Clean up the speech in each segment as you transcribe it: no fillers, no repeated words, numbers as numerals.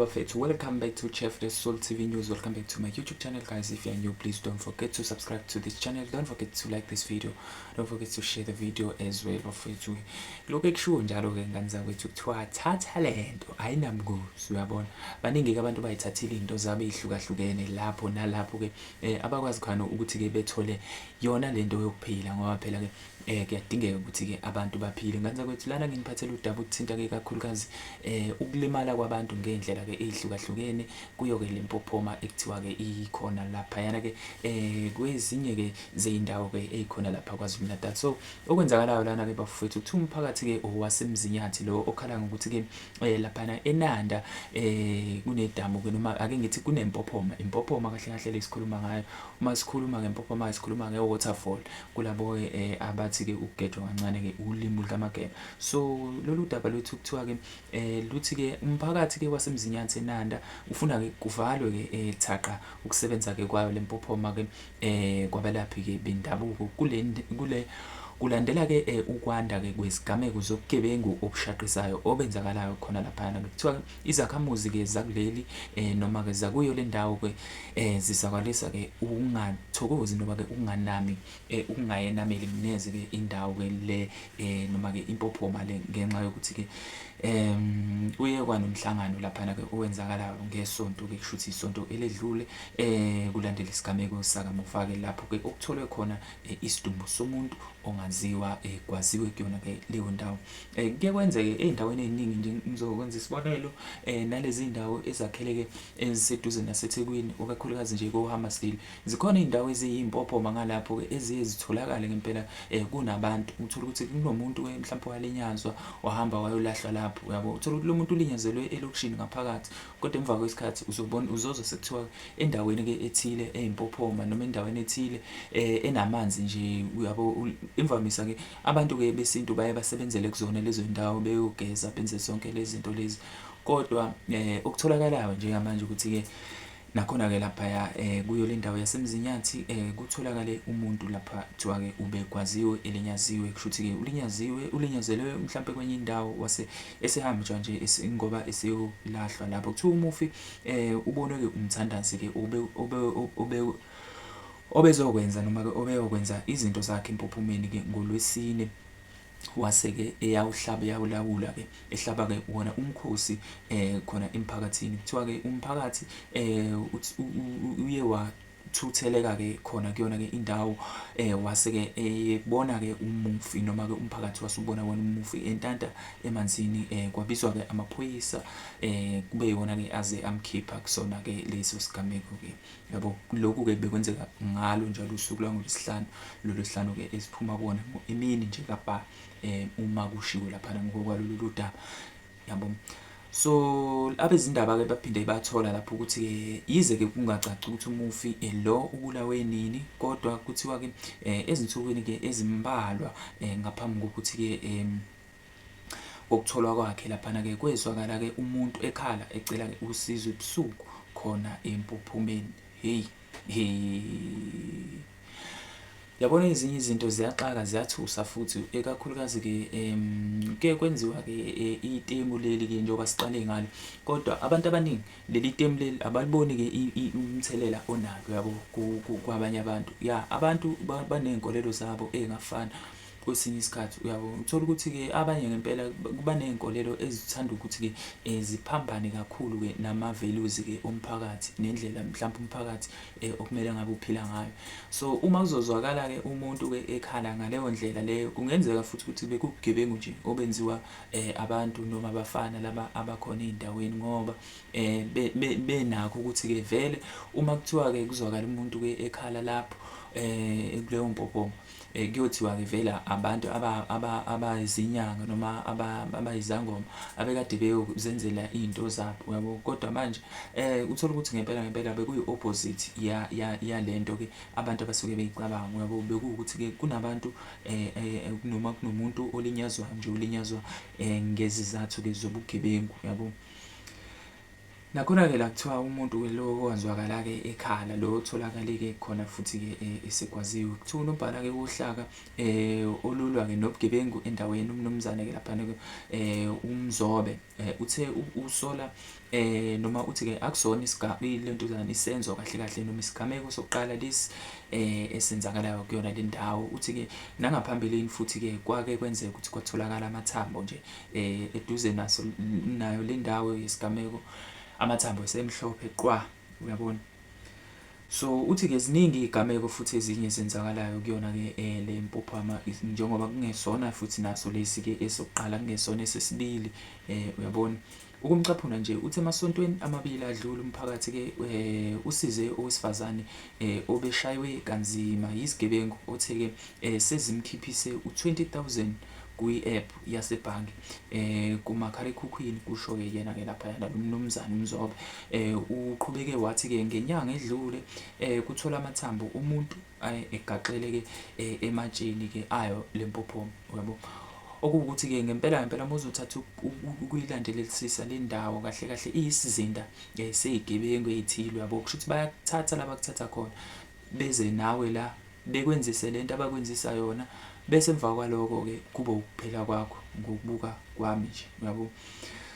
Bafethu, welcome back to Chef The Soul TV News. Welcome back to my YouTube channel, guys. If you are new, please don't forget to subscribe to this channel. Don't forget to like this video. Don't forget to share the video as well, bafethu. Lokhu ekushiwo njalo-ke ngane zakwethu kuthiwa thatha lento ayinamngozi, uyabona. Baningi-ke abantu bayithathile iy'nto zabo ey'hlukahlukene lapho nalapho-ke abakwazi khona ukuthi-ke bethole yona lento yokuphila ngoba phela-ke kuyadingeka ukuthi-ke abantu baphile. Ngane zakwethu lana nginiphathele udaba oluthinta-ke kakhulukazi ukulimala kwabantu ngey'ndlela-ke ey'hlukahlukene kuyo-ke le mpophoma ekuthiwa-ke ikhona laphayana-ke kwezinye-ke zey'ndawo-ke ey'khona lapha KwaZulu-Natal. So okwenzakalayo lana-ke bafowethu kuthiwa umphakathi-ke owaseMzinyathi lo okhala ngokuthi-ke laphana eNanda kunedamu-ke noma ake ngithi kunempophoma, impophoma kahle kahle le esikhuluma ngayo. Uma sikhuluma ngempophoma sikhuluma nge-waterfall kulabo-ke abathi-ke ukugejwa kancane-ke ulimi lukaMageba. So lolu daba lwethu kuthiwa-ke luthi-ke umphakathi-ke waseMzinyathi eNanda ufuna-ke kuvalwe-ke thaqa ukusebenza-ke kwayo le mpophoma-ke kwabalaphi-ke bendabuko kule kule kulandela-ke ukwanda-ke kwezigameko zobugebengu obushaqisayo obenzakalayo khona laphayana. Kuthiwa izakhamuzi-ke zakuleli noma-ke zakuyo le ndawo-ke zizakwalisa-ke ukungathokozi noma-ke ukunganami ukungayenameli neze-ke indawo-ke le noma-ke impophoma le ngenxa yokuthi-ke kuye kwanomhlangano laphana-ke owenzakalayo ngesonto-ke kusho ukuthi isonto eledlule kulandela isigameko sakamuva-ke lapho-ke okutholwe khona isidumbu somuntu ongaziwa kwaziwe kuyona-ke leyo ndawo. Kuye kwenzeke ey'ndaweni ey'ningi nje ngizokwenza isibonelo nalezi iy'ndawo ezakheleke eziseduze naseThekwini ikakhulukazi nje ko-Hammarsdale. Zikhona iy'ndawo eziyimpophoma ngalapho-ke eziye zitholakale ngempela kunabantu. Uthole ukuthi kunomuntu-ke mhlampe walinyazwa wahamba wayolahlwa lapho uyabo. Uthole ukuthi lo muntu ulinyazelwe elokishini ngaphakathi kodwa emva kwesikhathi uzobona uzozwa sekuthiwa endaweni-ke ethile eyimpophoma noma endaweni ethile enamanzi nje uyabo. Imvamisa-ke abantu-ke besintu baye basebenzele kuzona lezo y'ndawo beyogeza benze zonke lezi zinto lezi. Kodwa okutholakalayo njengamanje ukuthi-ke nakhona-ke laphaya kuyo le ndawo yaseMzinyathi kutholakale umuntu lapha kuthiwa-ke ubegwaziwe elinyaziwe kusho ukuthi-ke ulinyaziwe ulinyazelwe mhlampe kwenye indawo wase esehamba nje ngoba eseyolahlwa lapho. Kuthiwa umufi ubonwe-ke umthandazi-ke obe obe obe obezokwenza noma-ke obeyokwenza izinto zakhe empophomeni-ke ngoLwesine wase-ke eyawuhlaba eyawulawula-ke ehlaba-ke wona umkhosi khona emphakathini. Kuthiwa-ke umphakathi uye wathutheleka-ke khona kuyona-ke indawo wase-ke ebona-ke umufi noma-ke umphakathi wasubona wona umufi entanta emanzini kwabizwa-ke amaphoyisa kube yiwona-ke aze amkhipha kusona-ke leso sigameko-ke. Yabo lokhu-ke bekwenzeka ngalo njalo usuku lwangoLwesihlanu, lolu Lwesihlanu-ke esiphuma kuwona emini nje kabha uma kushiwo laphana ngokwalolu daba yabo. So abezindaba-ke baphinde bathola lapho ukuthi-ke yize-ke kungacaci ukuthi umufi lo ubulawe nini kodwa kuthiwa-ke ezinsukwini-ke ezimbalwa ngaphambi kokuthi-ke kokutholwa kwakhe laphana-ke kwezwakala-ke umuntu ekhala ecela-ke usizo ebusuku khona empophomeni. Hheyi, he. Yabona ezinye izinto ziyaxaka ziyathusa futhi ikakhulukazi-ke kuye kwenziwa-ke itemu leli-ke njengoba siqale ngalo kodwa abantu abaningi leli temu leli abaliboni-ke umthelela onalo yabo kwabanye abantu. Ya abantu baney'nkolelo zabo ey'ngafani. Kwesinye isikhathi uyabo uthola ukuthi-ke abanye ngempela baney'nkolelo ezithanda ukuthi-ke ziphambane kakhulu-ke nama-values-ke omphakathi nendlela mhlawumpe umphakathi okumele ngabe uphila ngayo. So uma kuzozwakala-ke umuntu-ke ekhala ngaleyo ndlela leyo kungenzeka futhi ukuthi bekuwubugebengu nje obenziwa abantu noma abafana laba abakhona ey'ndaweni ngoba benakho ukuthi-ke vele uma kuthiwa-ke kuzwakala umuntu-ke ekhala lapho kuleyo mpophoma Kuyothiwa-ke vele abantu abayizinyanga noma abayizangoma abekade beyozenzela iy'nto zabo uyabo. Kodwa manje uthole ukuthi ngempela ngempela bekuyi-opposite yale nto-ke abantu abasuke beyicabanga uyabo. Bekuwukuthi-ke kunabantu noma kunomuntu olinyazwayo nje olinyazwa ngezizathu-ke zobugebengu uyabo. Nakhona-ke la kuthiwa umuntu-ke lo owazwakala-ke ekhala lo otholakale-ke khona futhi-ke esegwaziwe. Kuthiwa unobhala-ke wohlaka olulwa-ke nobugebengu endaweni umnumzane-ke laphana-ke uMzobe uthe usola noma uthi-ke akusona lentuzana isenzo kahle kahle noma isigameko sokuqala lesi esenzakalayo kuyona le ndawo. Uthi-ke nangaphambilini futhi-ke kwake kwenzeka ukuthi kwatholakala amathambo nje eduze naso nayo le ndawo yesigameko amathambo esemhlophe qwa uyabona. So uthi-ke ziningi iy'gameko futhi ezinye ezenzakalayo kuyona-ke le mpophama njengoba kungesona futhi naso lesi-ke esokuqala kungesona esesibili uyabona. Ukumcaphuna nje uthi emasontweni amabili adlule umphakathi-ke usize owesifazane obeshaywe kanzima yizigebengu othe-ke sezimkhiphise u-20,000 kwi-app yasebhange kumakhalekhukhwini, kusho-ke yena-ke laphayana lo mnumzane uMzobe. Uqhubeke wathi-ke ngenyanga edlule kuthola amathambo umuntu egaxele-ke ematsheni-ke ayo le mpophoma, uyabo. Okuwukuthi-ke ngempela ngempela uma uzothatha ukuyilandelelisisa le ndawo kahle kahle iyisizinda sey'gebengu ey'thile, uyabo. Kusho ukuthi bayakuthatha la bakuthatha khona beze nawe la bekwenzise lento abakwenzisa yona bese emva kwaloko-ke kube ukuphela kwakho ngokubuka kwami nje uyabo.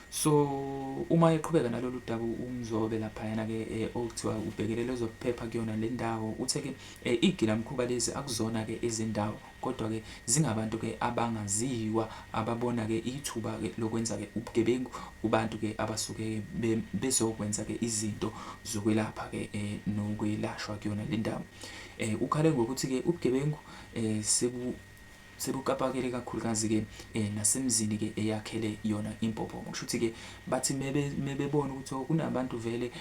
So uma eqhubeka nalolu daba uMzobe laphayana-ke okuthiwa ubhekelele ezokuphepha kuyona le ndawo uthe-ke iy'gilamkhuba lezi akuzona-ke ezendawo kodwa-ke zingabantu-ke abangaziwa ababona-ke ithuba-ke lokwenza-ke ubugebengu kubantu-ke abasuke bezokwenza-ke izinto zokwelapha-ke nokwelashwa kuyona le ndawo. Ukhale ngokuthi-ke ubugebengu sebukapakele kakhulukazi-ke nasemzini-ke eyakhele yona impophoma. Kusho ukuthi-ke bathi mebebona ukuthi oh, kunabantu vele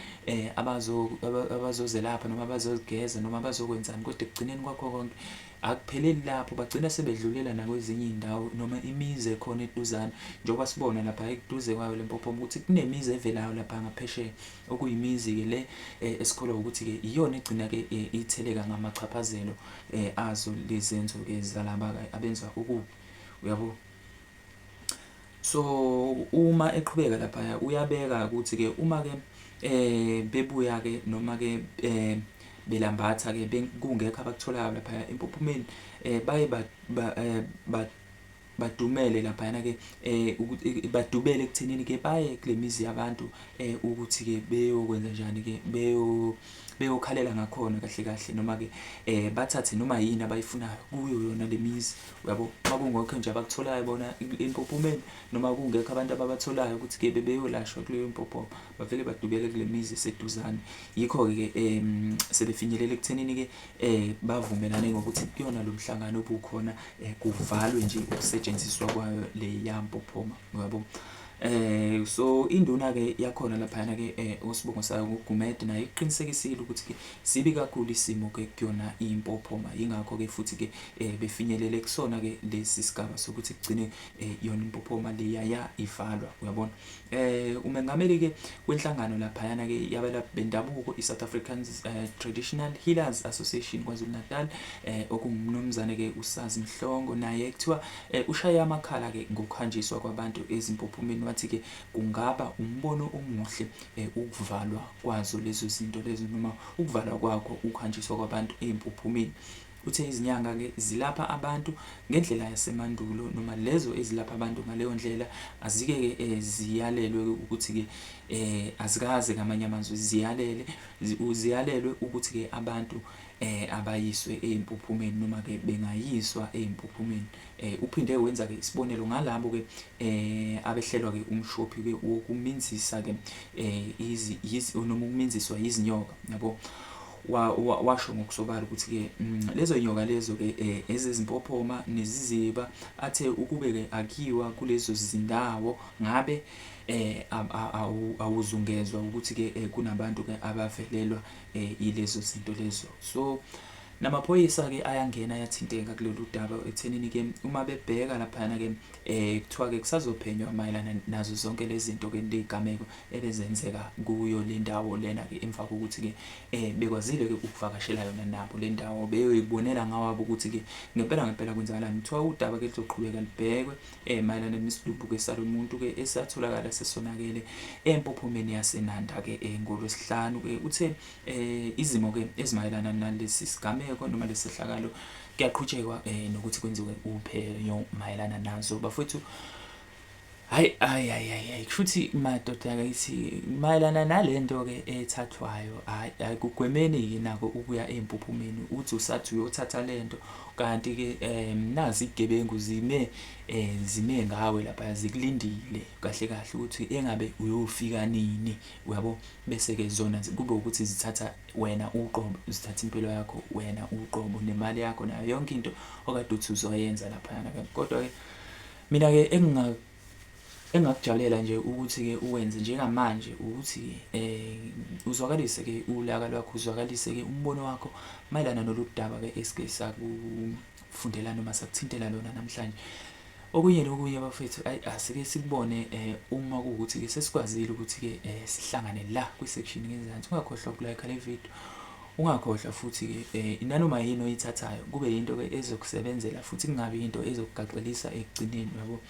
abazozelapha noma abazozigeza noma abazokwenzani kodwa ekugcineni kwakho konke akupheleli lapho bagcina sebedlulela nakwezinye iy'ndawo noma imizi ekhona eduzane njengoba sibona lapha eduze kwayo le mpophoma ukuthi kunemizi evelayo lapha ngaphesheya okuyimizi-ke le esikholwa ukuthi-ke iyona egcina-ke itheleka ngamachaphazelo azo lezenzo-ke zalaba-ke abenza okubi uyabo. So uma eqhubeka laphaya uyabeka ukuthi-ke uma-ke bebuya-ke noma-ke belambatha-ke kungekho abakutholayo laphaya empophomeni baye badumele laphayana ke badubele ekuthenini ke baye kule mizi yabantu ukuthi ke beyokwenza njani ke beyokhalela ngakhona kahle kahle noma ke bathathe noma yini abayifunayo kuyo yona le mizi uyabo. Uma kungekho nje abakutholayo bona empophomeni noma kungekho abantu ababatholayo ukuthi ke bebeyolashwa kuleyo mpophoma bavele badubele kule mizi eseduzane. Yikho-ke ke sebefinyelele ekuthenini ke bavumelane ngokuthi kuyona lo mhlangano obukhona kuvalwe nje ukusetshenziswa kwayo leya mpophoma uyabo. So induna ke yakhona laphayana ke osibongo sayo nguGumede naye iqinisekisile ukuthi ke sibi kakhulu isimo ke kuyona impophoma yingakho ke futhi ke befinyelele kusona ke lesi sigaba sokuthi kugcine yona impophoma leya ya ivalwa uyabona. Umengameli ke wenhlangano laphayana ke yabalaphi bendabuko i-South African Traditional Healers Association KwaZulu Natal okungumnumzane ke uSazi Mhlongo naye kuthiwa ushaye amakhala ke ngokuhanjiswa kwabantu ezimpophomeni wathi ke kungaba umbono omuhle ukuvalwa kwazo lezo zinto lezo noma ukuvalwa kwakho ukuhanjiswa kwabantu ey'mpophomeni. Uthe izinyanga-ke zilapha abantu ngendlela yasemandulo noma lezo ezilapha abantu ngaleyo ndlela azike-ke ziyalelwe ukuthi-ke azikaze ngamanye amazwi ziyalele ziyalelwe ukuthi-ke abantu abayiswe ey'mpuphumeni noma-ke bengayiswa ey'mpuphumeni. Uphinde wenza-ke isibonelo ngalabo-ke abehlelwa-ke umshophi-ke wokuminzisa-ke noma ukuminziswa yizinyoka yabo. Washo ngokusobala ukuthi-ke lezo nyoka lezo-ke ezezimpophoma neziziba athe ukube-ke akuyiwa kulezo zindawo ngabe awuzungezwa ukuthi-ke kunabantu-ke abavelelwa yilezo zinto lezo. So. Namaphoyisa-ke ayangena ayathinteka kulolu daba ekuthenini-ke uma bebheka laphayana-ke kuthiwa-ke kusazophenywa mayelana nazo zonke lezi zinto-ke ley'gameko ebezenzeka kuyo le ndawo lena-ke emva kokuthi-ke bekwazile-ke ukuvakashela yona nabo le ndawo beyoyibonela ngawabo ukuthi-ke ngempela ngempela kwenzakalani. Kuthiwa udaba-ke luzoqhubeka lubhekwe mayelana nesidumbu-ke salo muntu-ke esatholakala sesonakele empophomeni yaseNanda-ke ngoLwesihlanu-ke. Uthe izimo ke ezimayelana nalesi sigameko noma lesi sehlakalo kuyaqhutshekwa nokuthi kwenziwe uphenyo mayelana nazo bafowethu. Hayi hayi hayi hayi, kushuthi madoda akithi mayelana nalento ke ethathwayo, hayi hayi, kugwemeni ke nako ukuya empuphumeni uthi usathi uyothatha lento kanti ke nazi igebengu zime zime ngawe lapha zikulindile kahle kahle ukuthi engabe uyofika nini, uyabo. Bese-ke zona kube ukuthi zithatha wena uqobo, zithatha impilo yakho wena uqobo nemali yakho nayo yonke into okade uthi uzoyenza laphayana. Kodwa-ke mina-ke engingakujabulela nje ukuthi-ke uwenze njengamanje ukuthi uzwakalise-ke ulaka lwakho, uzwakalise-ke umbono wakho mayelana nolu daba-ke esike sakufundela noma sakuthintela lona namhlanje. Okunye nokunye bafethu, ayi, asike sikubone uma kuwukuthi-ke sesikwazile ukuthi-ke sihlangane la kwi-section ngezansi. Ungakhohlwa uku-like le video, ungakhohlwa futhi-ke nanoma yini oyithathayo kube yinto-ke ezokusebenzela futhi kungabi yinto ezokugaxelisa ekugcineni, uyabo.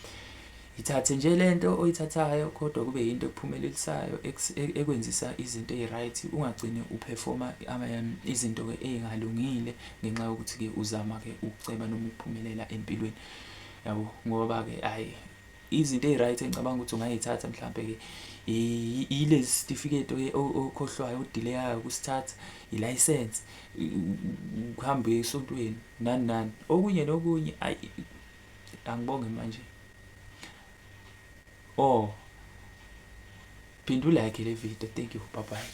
Ithathe nje lento oyithathayo kodwa kube yinto ekuphumelelisayo, ekwenzisa izinto ey'-right, ungagcini u-perform-a izinto-ke ey'ngalungile ngenxa yokuthi-ke uzama-ke ukuceba noma ukuphumelela empilweni, yabo. Ngoba-ke hhayi, izinto ey'-right engicabanga ukuthi ungay'thatha mhlampe-ke yilesi sitifiketi okhohlwayo o-delay-ayo ukusithatha, ilayisensi, ukuhamba uye esontweni nani nani, okunye nokunye. Ayi, angibonge manje. Oh, phinde u-like le video. Thank you, bye bye.